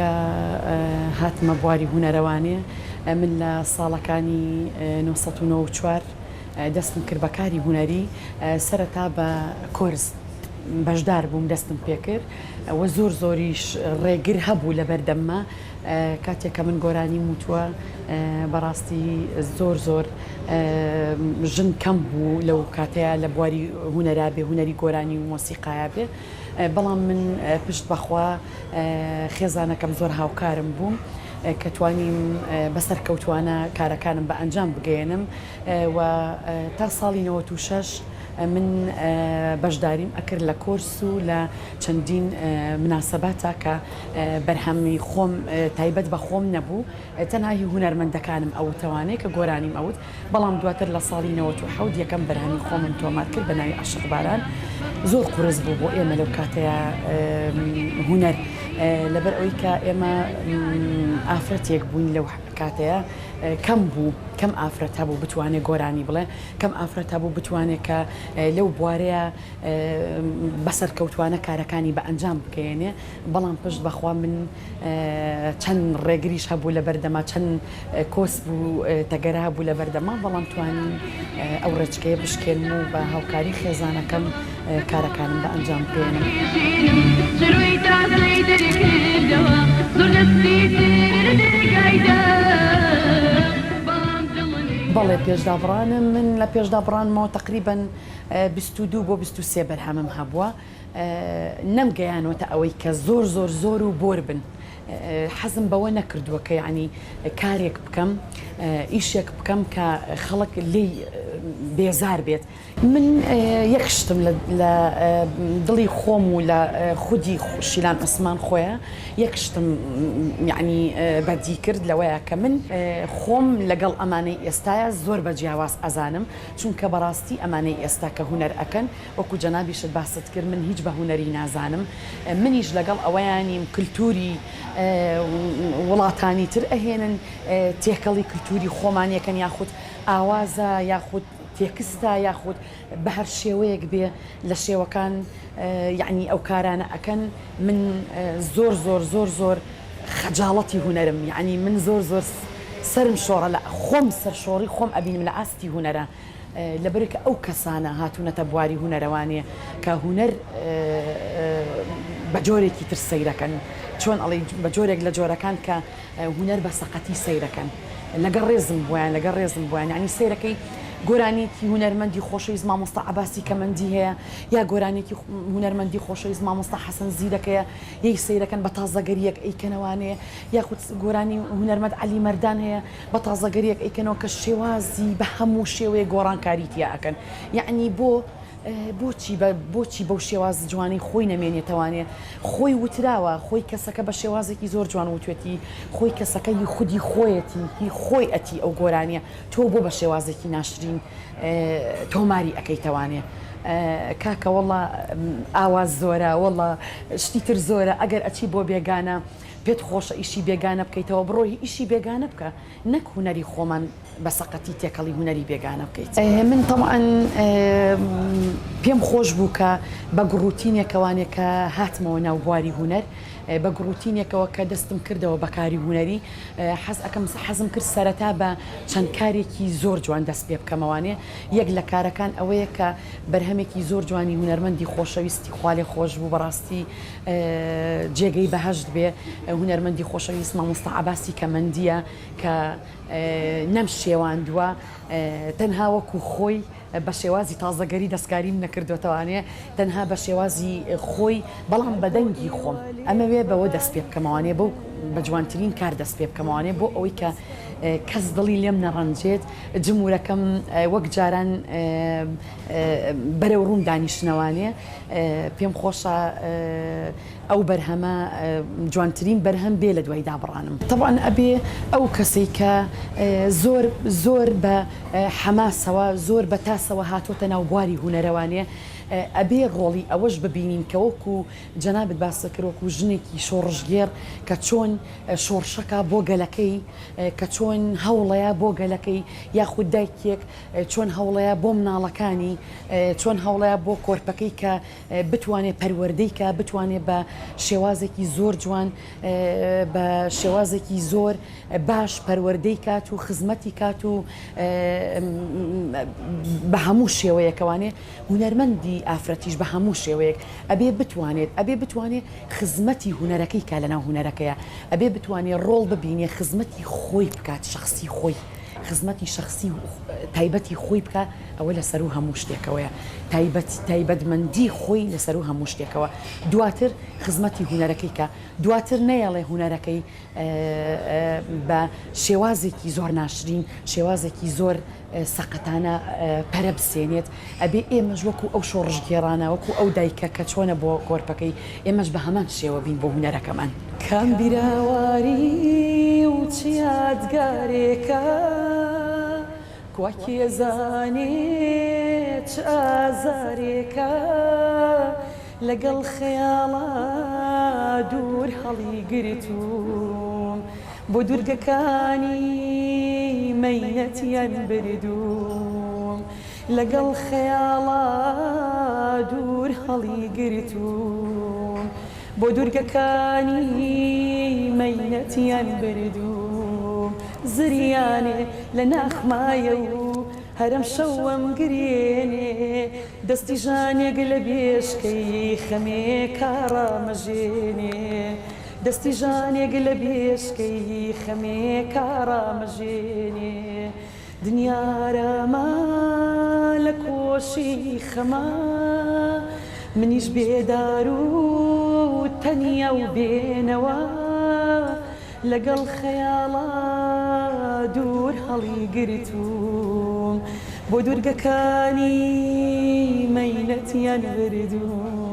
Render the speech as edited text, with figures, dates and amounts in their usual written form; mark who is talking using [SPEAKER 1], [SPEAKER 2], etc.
[SPEAKER 1] کە هاتمە بواری هونەرەوانێ من لە ساڵەکانی 1994 دەستم کرد بە کاری هونەری سەرەتا بە کۆرس بەشدار بووم دەستم پێکرد و زۆر زۆریش ڕێگر هەبوو لە بەردەمما کاتێک کە من گۆرانیم وتووە بەڕاستی زۆر زۆر ژن کەم بوو لەو کاتەیە لە بواری هونەرا بێ هونەری گۆرانی و مۆسیقایا بێ بەڵام من پشت بەخوا خێزانەکەم زۆر هاوکارم بووم کە توانیم بەسەرکەوتوانە کارەکانم بە ئەنجام بگەیەنم و تا ساڵی 96 من بەشداریم ئەکرد لە کۆرس و لە چەندین مناسەباتا کە بەرهەمی خۆم تایبەت بە خۆم نەبوو تەنها هی هونەرمەندەکانم ئەوتەوانێ کە گۆرانیم ئەوت بەڵام دواتر لە ساڵی 97 یەکەم بەرهەمی خۆمم تۆمار کرد بە ناوی عەشق باران زۆر قورس بوو بۆ ئێمە لەو کاتەیە هونەر لەبەر ئەوەی کە ئێمە ئافرەتێک بووین لەو کاتەیە کەم بوو کەم ئافرەت هەبوو بتوانێت گۆرانی بڵێ کەم ئافرەت هەبوو بتوانێت کە لەو بوارەیە بەسەرکەوتوانە کارەکانی بە ئەنجام بگەیەنێ بەڵام پشت بەخوا من چەند ڕێگریش هەبوو لە بەردەما چەند کۆسپ و تەگەرە هەبوو لە بەردەما بەڵام توانیم ئەو ڕێچکەیە بشکێنم و بە هاوکاری خێزانەکەم کارەکانم بە ئەنجام بگەیەنم. بەڵێ پێشدابڕانم من لە پێشدابڕانمەوە تەقریبەن 22 بۆ 23 بەرهەمم هەبووە نەمگەیانۆتە ئەوەی کە زۆر زۆر زۆر و بۆر بن حەزم بەوە نەکردووە کە یعنی کارێک بکەم ئیشێک بکەم کە خەڵک لێی بێزار بێت من یەک شتم لە دڵی خۆم و لە خودی شیلان عوسمان خۆیە یەک شتم یعنی بەدی کرد لەوەیە کە من خۆم لەگەڵ ئەمانەی ئێستاە زۆر بە جیاواز ئەزانم چونکە بەڕاستی ئەمانەی ئێستا کە هونەر ئەکەن وەکو جەنابیشت باست کرد من هیچ بە هونەری نازانم منیش لەگەڵ ئەوەیانیم کلتوری وڵاتانی تر ئەهێنن تێکەڵی کلتوری خۆمان یەکەن یاخود ئاوازە یاخود تێکستە یاخود بە هەر شێوەیەک بێ لە شێوەکان یعنی ئەو کارانە ئەکەن من زۆر زۆر زۆر زۆر خەجاڵەتی هونەرم یعنی من زۆر زۆر سەرم شۆڕە لە خۆم سەرشۆڕی خۆم ئەبینم لە ئاستی هونەرە لەبەرئ کە ئەو کەسانە هاتوونەتە بواری هونەرەوانێ کە هونەر بە جۆرێکی تر سەیرەکەن چۆن ئەڵێی بە جۆرێک لە جۆرەکان کە هونەر بە سەقەتی سەیرەکەن لەگەڵ ڕێزم بۆیان لەگەڵ ڕێزم بۆیان یانی سەیرەکەی گۆرانیەکی هونەرمەندی خۆشەویست مامۆستا عەباسی کەمەندی هەیە یا گۆرانیەکی هونەرمەندی خۆشەویست مامۆستا حەسەن زیرەکەیە یەی سەیرەکەن بە تازەگەریەک ئەیکەنەوانێ یاخود گۆرانی هونەرمەند عەلی مەردان هەیە بە تازەگەریەک ئەیکەنەوە کە شێوازی بە هەموو شێوەیەک گۆڕانکاری تیا ئەکەن یەعنی بۆ بۆچی بە بۆچی بەو شێواز جوانەی خۆی نەمێنێتەوانێ خۆی وتراوە خۆی کەسەکە بە شێوازێکی زۆر جوان وتوێتی خۆی کەسەکە هی خودی خۆیەتی هی خۆی ئەتی ئەو گۆرانیە تۆ بۆ بە شێوازێکی ناشرین تۆماری ئەکەیتەوانێ کاکە وەڵا ئاواز زۆرە وەڵا شتی تر زۆرە ئەگەر ئەچی بۆ بێگانە پێت خۆشە ئیشی بێگانە بکەیتەوە بڕۆ ئیشی بێگانە بکە نەک هونەری خۆمان بە سەقەتی تێکەڵی هونەری بێگانە بکەیت. من تەبعەن پێم خۆش بوو کە بە گڕوتینێکەوانێ کە هاتمەوە ناو بواری هونەر بە گڕوتینێکەوە کە دەستم کردەوە بە کاری هونەری حەز ئەکەم حەزم کرد سەرەتا بە چەند کارێکی زۆر جوان دەست پێ بکەمەوانێ یەک لە کارەکان ئەوەیە کە بەرهەمێکی زۆر جوانی هونەرمەندی خۆشەویستی خوالێ خۆش بوو بەڕاستی جێگەی بەهەشت بێ هونەرمەندی خۆشەویست مامۆستا عەباسی کەمەندییە کە نەمشێواندووە تەنها وەکو خۆی بە شێوازی تازەگەری دەستکاریم نەکردووەتەوانێ تەنها بە شێوازی خۆی بەڵام بە دەنگی خۆم ئەمەوێ بەوە دەست پێ بکەمەوانێ بەو بە جوانترین کار دەست پێ بکەمەوانێ بۆ ئەوەی کە کەس دڵی لێم نەڕەنجێت جمورەکەم وەک جاران بەرەو ڕووم دانیشنەوانێ پێم خۆشە ئەو بەرهەمە جوانترین بەرهەم بێ لە دوای دابڕانم. تەبعەن ئەبێ ئەو کەسەی کە زۆر زۆر بە حەماسەوە زۆر بە تاسەوە هاتۆتە ناو بواری هونەرەوانێ. ئەبێ ڕۆڵی ئەوەش ببینین کە وەکو جەنابت باست کرد وەکو ژنێکی شۆڕشگێڕ کە چۆن شۆڕشەکا بۆ گەلەکەی کە چۆن هەوڵەیە بۆ گەلەکەی یاخود دایکێک چۆن هەوڵەیە بۆ مناڵەکانی چۆن هەوڵەیە بۆ کۆرپەکەی کە بتوانێ پەروەردەی کا بتوانێ بە شێوازێکی زۆر جوان بە شێوازێکی زۆر باش پەروەردەی کات و خزمەتی کات و بە هەموو شێوەیەکەوانێ هونەرمەندی ئافرەتیش بە هەموو شێوەیەک ئەبێ بتوانێت ئەبێ بتوانێ خزمەتی هونەرەکەی کا لەناو هونەرەکەیە ئەبێ بتوانێ ڕۆڵ ببینێ خزمەتی خۆی بکات شەخسی خۆی خزمەتی شەخسی و تایبەتی خۆی بکا ئەوە لە سەروو هەموو شتێکەوەیە تایبەت تایبەتمەندی خۆی لە سەروو هەموو شتێکەوە دواتر خزمەتی هونەرەکەی کا دواتر نەیەڵێ هونەرەکەی بە شێوازێکی زۆر ناشرین شێوازێکی زۆر سەقەتانە پەرە بسێنێت ئەبێ ئێمەش وەکو ئەو شۆڕشگێڕانە وەکو ئەو دایکە کە چۆنە بۆ کۆرپەکەی ئێمەش بە هەمان شێوە بین بۆ هونەرەکەمان. کام بیرەوەری و چ یادگارێکە کوا کێ زانێ چ ئازارێکە لەگەڵ خەیاڵا دوور هەڵیگرتووم بۆ دوورگەکانی مەینەتیان بردووم لەگەڵ خەیاڵا دوور هەڵیگرتووم بۆ دوورگەکانی مەینەتیان بردووم زریانێ لە ناخمایە و هەر ئەمشەوم گریێنێ دەستی ژانێک لە بێشکەی خەمێکا ڕامەژێنێ دەستی ژانێک لە بێشکەی خەمێکا ڕامەژێنێ دنیا ئارامە لە کۆشی خەما منیش بێدار و تەنیا و بێنەوا لەگەڵ خەیاڵا دوور هەڵیگرتووم بۆ دوورگەکانی مەینەتیان بردووم.